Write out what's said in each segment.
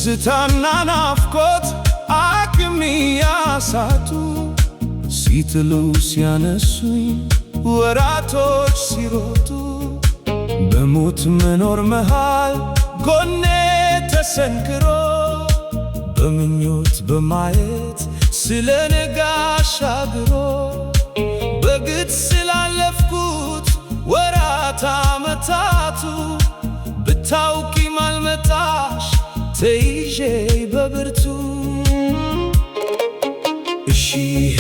ትዝታና ናፍቆት አቅም ያሳጡ፣ ሲጥሉ ሲያነሱኝ ወራቶች ሲሮጡ፣ በሞት መኖር መሃል ጎኔ ተሰንክሮ፣ በምኞት በማየት ስለ ነገ አሻግሮ፣ በግድ ስላለፍኩት ወራት አመታቱ፣ ብታውቂ ማልመጣሽ ተይዤ በብርቱ። እሺ ይሄ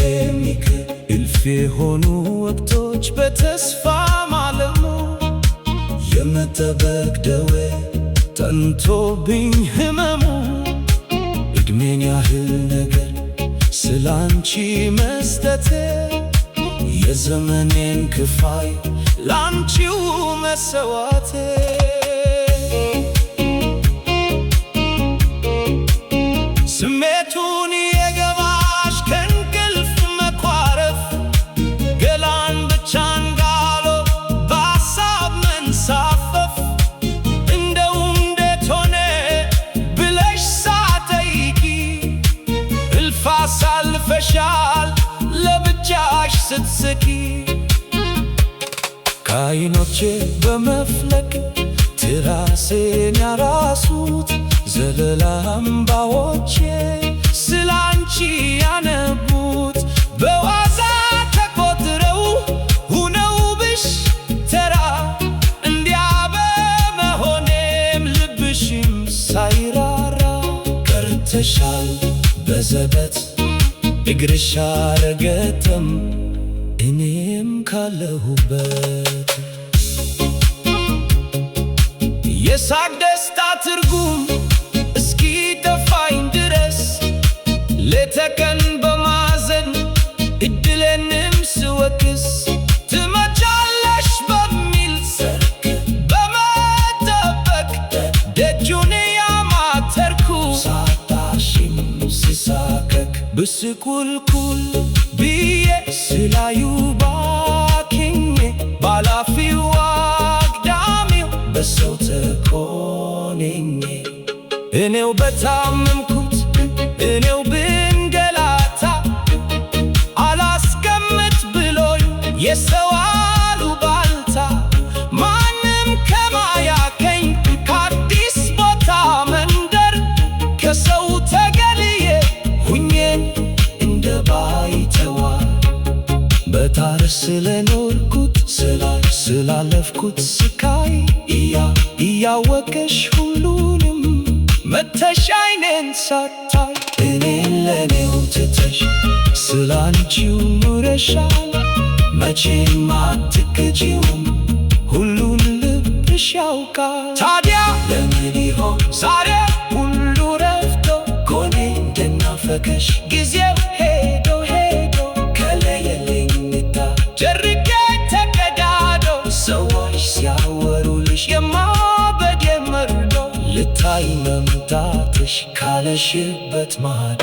እልፍ የሆኑ ወቅቶች በተስፋ ማለሙ፣ የመጠበቅ ደዌ ጠንቶብኝ ህመሙ፣ እድሜን ያህል ነገር ስላንቺ መስጠቴ፣ የዘመኔን ክፋይ ላንቺው መሰዋቴ። ስሜቱን የገባሽ ከእንቅልፍ መኳረፍ፣ ገላን ብቻን ጋሎ በሀሳብ መንሳፈፍ፣ እንደው እንዴት ሆነ ብለሽ ሳትጠይቂ፣ እልፍ አሳልፈሻል ለብቻሽ ስትስቂ። ከዓይኖቼ በመፍለቅ ትራሴን ያራሱት ዘለላ እምባዎቼ፣ ስላንቺ ያነቡት በዋዛ ተቆጥረው ሁነውብሽ ተራ፣ እንዲያ በመሆኔም ልብሽም ሳይራራ ቀርተሻል በዘበት፣ እግርሽ አልረገጠም እኔም ካለሁበት። የሳቅ ደስታ ትርጉም እስኪ ጠፋኝ ድረስ፣ ሌት ተቀን በማዘን እድሌንም ስወቅስ፣ ትመጫለሽ በሚል ሰርክ በመጠበቅ ደጁን ያማተርኩ፣ ሳጣሽም ስሳቀቅ ብስቁልቁል ብዬ ስላዩ ባክኜ፣ ባላፊው አግዳሚው በሰው ተኮንኜ፣ እኔው በታመምኩት እኔው ብንገላታ፣ አላስቀምጥ ብሎኝ የሰው አሉባልታ፣ ማንም ከማያከኝ ከአዲስ ቦታ መንደር፣ ከሰው ተገልዬ ሁኜ እንደ ባይተዋር፣ በታር ስለኖርኩት ስላለፍኩት ስቃይ እያወቅሽ ሁሉንም መተሽ አይኔን ሳታይ፣ እኔን ለኔው ትተሽ ስላንቺው ኑረሻል፣ መቼም አትክጂውም ሁሉን ልብሽ ያውቃል። ታዲያ ለምን ይሆን ዛሬ ሁሉ ረፍቶ ጎኔ እንደናፈቀሽ፣ ጊዜው ሄዶ ሄዶ ከለየልኝታ ጀርቄ ተቀዳዶ፣ ሰዎች ሲያወሩልሽ የማበድ የመርዶ፣ ልታይ መምጣትሽ ካለሽበት ማዶ።